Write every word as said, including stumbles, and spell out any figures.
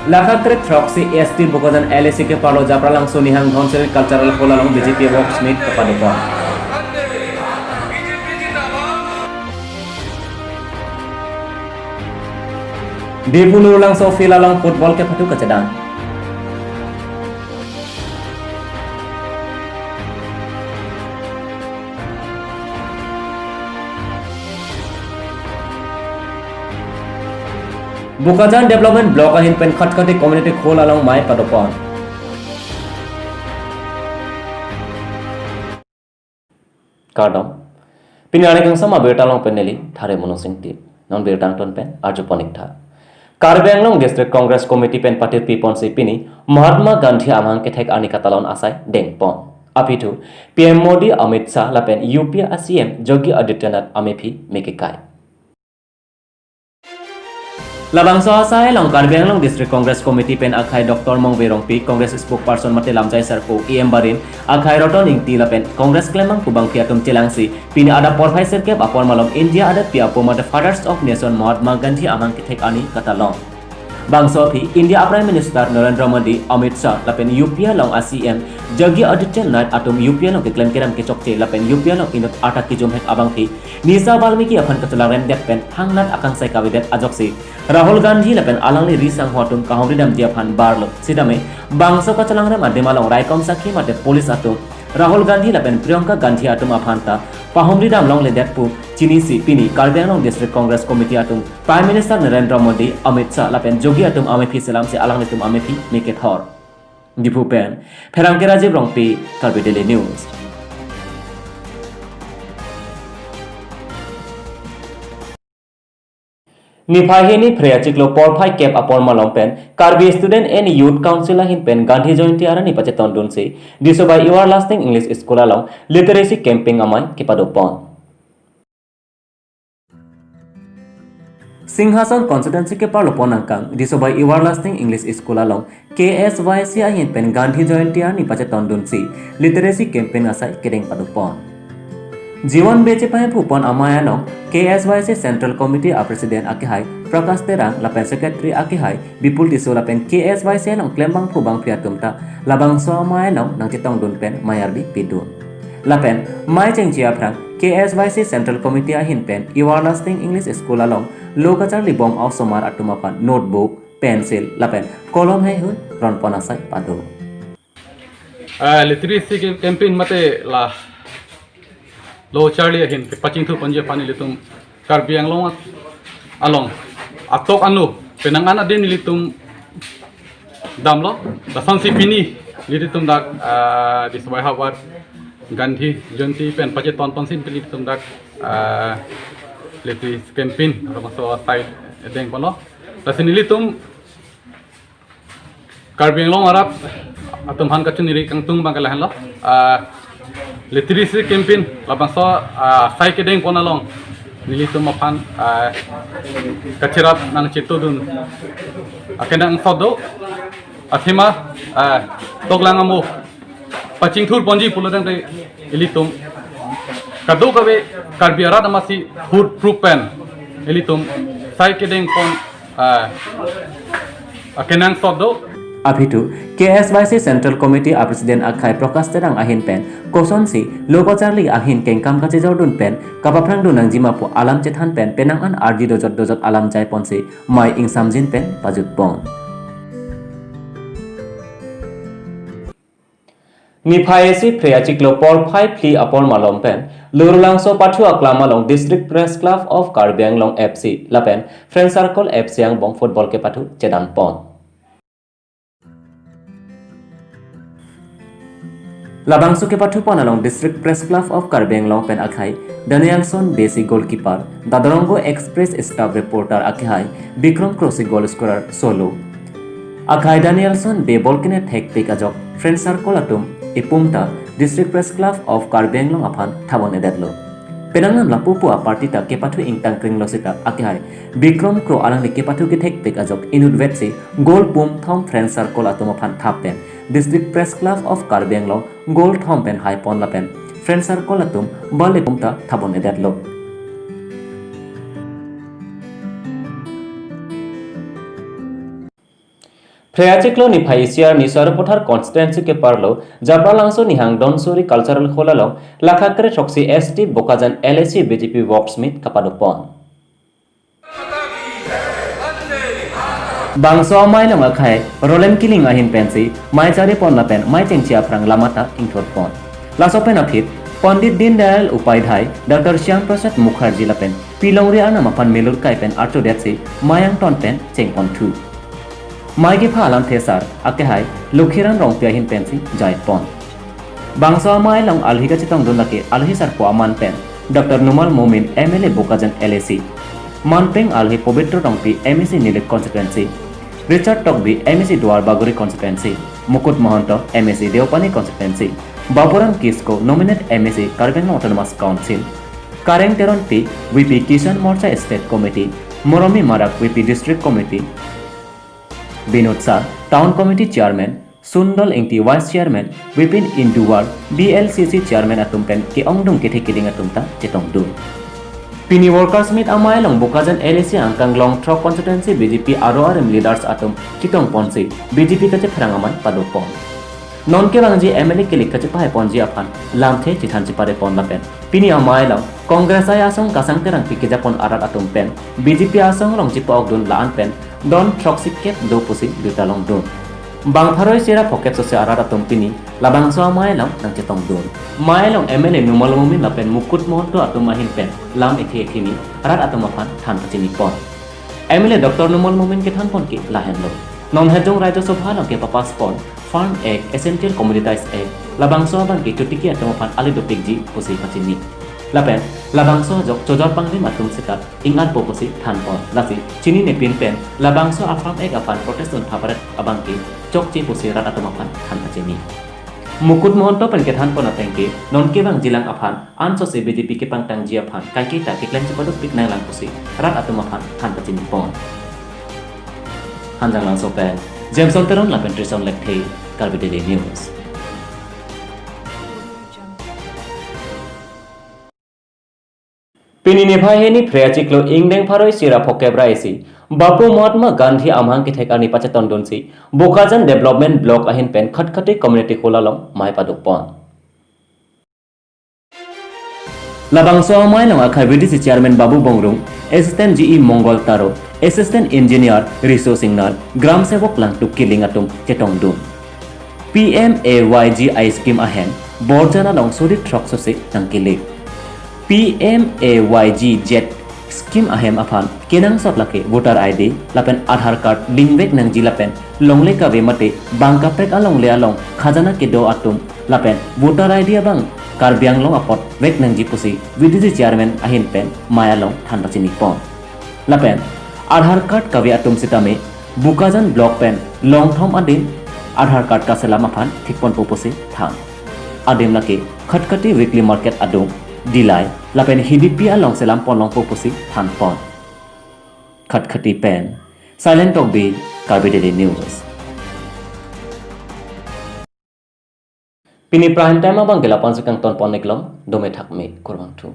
Lakha throk si S T Bokajan L A C keparlo Japralangso Nihang Dhonseri Cultural Hall along B J P Works Meet kepadopon. Diphu Lurulangso field along football kepathu kachedang. Bokajan Development Block ahin pen Khatkhati Community Hall along mei padopon. Kardom. Pini arni kangsam abirta along pen neli Thare Monosing Tip. Non birta angton pen arjuponik tha. Karbi Anglong District Congress Committee pen patir piponsi pini Mahatma Gandhi amahang kethek arni katalon asai dengpon. Aphi thu P M Modi, Amit Shah lapen U P a C M Yogi Adityanath amephi mekekai. Labangso asai along Karbi Anglong District Congress Committee pen akhai Doctor Mongve Rongpi, Congress spokesperson mate lamjai sarpo A M Barin, akhai Roton Ingti lapen Congress klembangphu bangphi atum chelangsi pini adap porphai sirkep apor malom India adap pi apo mate Fathers of Nation Mahatma Gandhi amahang kethek arni katalon. Bangso aphi India a Prime Minister Narendra Modi, Amit Shah lapen U P along a C M Yogi Adityanath atum U P along keklem kedam kechokche lapen U P along inut arta kejum hek abangphi Nisha Valmiki aphan kachelangrem det pen thangnat akangsai kavedet ajoksi Rahul Gandhi lapen alangli ri sangho atum kahumri damji aphan barlo. Sitame bangso kachelangrem adim along raikom sakhi mate police atum Rahul Gandhi lapen Priyanka Gandhi atum aphan ta pahumri dam longledet pu chinisi pini Karbi Anglong District Congress Committee atum Prime Minister Narendra Modi, Amit Shah lapen Yogi atum amephi selamsi alanglitum amephi mekethor. Diphu pen Pherangke Rajiv Rongpi, Karbi Daily News. Niphai hini phre achiklo porphai kep apor malom pen Karbi Student and Youth Council ahin pen Gandhi Jayanti arni pachetondunsi Disobai Everlasting English School along literacy campaign amei kepadopon. Singhason constituency keparlopon angkang Disobai Everlasting English School along K S Y C ahin pen Gandhi Jayanti arni pachetondunsi literacy campaign asai kedeng padopon. Jiwan beche pahemphu pon amei along K S Y C Central Committee a President akehai Prakash Terang lapen Secretary akehai Bipul Tisso lapen K S Y C along klembangphu bangphi atum ta labangso amei along nangchetongdun pen mei ardi pidun. Lapen mei chengji aphrang K S Y C Central Committee ahin pen Everlasting English School along lo kacharlibom a-osomar atum aphan notebook, pencil lapen kolom haihui ronpon asai pado. Ah, literacy cam-, campaign mate la lo charli ahin kepachingthurponji aphan ilitum Karbi Anglong along atok anu penang an adin ilitum damlo, lasonsi pini ilitum dak, ah, Disobai havar Gandhi Jayanti pen pachetonponsi ilitum dak, ah, literacy campaign labangso asai dengponlo. Lasi nelitum Karbi Anglong arat atum aphan kachiniri kangtung abang ke lahenlo. Ah, literacy campaign labangso, ah, asai kedengpon along nelitum aphan, ah, kacherap nangchetongdun akenangsot do. Athema, ah, toklang amo pachingthurponji pulotangte ilitum kadokave Karbi arat amatsi hurproof pen ilitum asai kedengpon, ah, akenangsot do. Aphi thu K S Y C Central Committee a President akhai Prakash Terang ahin pen kosonsi lo kacharli ahin kengkam kachejordun pen kapaphrangdun nangjima pu alam chethan pen penang an ardi dojot dojot alam jaiponsi mei ingsamjin pen pajutpon. Niphai isi phre achiklo porphai phli apor malom pen Lurulangso pathu aklam along District Press Club of Karbi Anglong F C lapen Friends Circle F C angbong football kepathu chedanpon. Labangso kepathupon along District Press Club of Karbi Anglong pen akhai Danielson Bey si goalkeeper, Dadorong Express staff reporter akehai Bikram Kro si goal scorer solo. Akhai Danielson Bey ball kene thekpik ajok Friends Circle atum ipum ta District Press Club of Karbi Anglong aphan thabon-edetlo. Penang an lapu pu a-party ta kepathu ingtang kringlo seta akehai Bikram Kro alangli kepathu kethekpik ajok inutvetsi goal pumthom Friends Circle atum aphan thap pen District Press Club of Karbi Anglong goal thom pen haipon lapen Friends Circle atum ball ipum ta thabon-edetlo. Phre achiklo niphai isi arni Sarupathar constituency keparlo Japralangso Nihang Donsuri Cultural Hall along lakha kre throksi S T Bokajan L A C B J P Works Meet kapadopon. Bangso amei along akhai Roland Killing ahin pensi mei charipon lapen mei chengche aphrang lamata ingthurpon. Laso pen aphi Pandit Deendayal Upadhyay, Doctor Shyam Prasad Mukherjee lapen Pi Longri Arnam aphan milur kai pen archodet si mei angton pen chengponthu. Mei kepha alamthe sar akehai Lokhiram Rongpi ahin pensi jaipon. Bangso amei along alohi kachetongdun lake alohi sarpo aman pen Doctor Numal Momin, M L A Bokajan L A C, manpeng alohi Pobitro Rongpi, M A C Nilip Constituency, Richard Tokbi, M A C Duar Bagori Constituency, Mukut Mahanta, M A C Deopani Constituency, Baburam Kisko, nominate M A C Karbi Anglong Autonomous Council, Kareng Teronpi, V P Kisan Morcha State Committee, Moromi Marak, V P District Committee, Binod Shah, Town Committee Chairman, Sundal Ingti, Vice Chairman, Vipin Induwar, B L C C Chairman atum pen ke-ongdung kethe keding atum ta chetongdun. Pini Workers Meet amei along Bokajan L A C angkang long throk constituency B J P aro arim leaders atum ketongponsi B J P kachepherang amei padopon. Non kevangji M L A kilik kachepahaiponji aphan lamthe chethan cheparepon lapen pini amei along Congress ai asong Kasang Terangpi kejapon arat atum pen B J P asong along chepa-okdun la-an pen don throksi kep do pusi birta longdun. Bang pharo isi ra phokep sose arat atum pini labangso amei along nangchetongdun. Mei along M L A Numal Momin lapen Mukut Mahanta atum ahin pen lam ethe ethini arat atum aphan than pachinipon. M L A Doctor Numal Momin kethanpon ke lahenlo. Non hejong Rajya Sabha along kepapass pon Farm Act, Essential Commodities Act, labangso abang ke chotiki atum aphan ale dopikji pusi pachini. Lapen labangso ajok chojor pangrim atum seta ing-arpo pusi thanpon. Lasi chinine pin pen labangso a-Farm Act aphan protest dun phaparet abang ke chokche pusi rat atum aphan than pachini. Mukut Mahanta pen kethanpon ateng ke non kevangjilang aphan ansose B J P kepangtangji aphan kaiketa keklem chepadopik nanglang pusi rat atum aphan than pachinipon. Hanjanglangso pen Jameson Teron lapen Trison Lekthe, Karbi Daily News. Pini niphai hini Phre achiklo ingdeng pharo isi ra phokep ra isi Bapu Mahatma Gandhi amahang kethek arni pachetongdunsi Bokajan Development Block ahin pen Khatkhati Community Hall along mei padopon. Labangso amei along akhai V D C Chairman Babu Bongrung, Assistant G E Mongol Taro, Assistant Engineer Riso Singnal, Gram Sevok Langtuk Killing atum chetongdun. P M A Y G I scheme ahem Borjan along suri throksi sose nangkele. P M A Y G Z scheme ahem aphan kenangsot lake voter I D lapen Aadhaar card link vek nangji lapen longle kave mate bang kaprek alongle along khajana kedo atum lapen voter I D abang Karbi Anglong apot vek nangji pusi V D C Chairman ahin pen mei along than pachinipon. Lapen Aadhaar card kave atum sitame Bokajan Block pen longthom adim Aadhaar card kaselam aphan thikponpo pusi than. Adim lake Khatkhati Weekly Market adung, Dillai lapen Hidipi along selam ponlongpo pusi thanpon. Khatkhati pen Silent Tokbi, Karbi Daily News. Pini prime time abang ke la-an si kangtonpon-iklong, dome thakme, kurvangthu.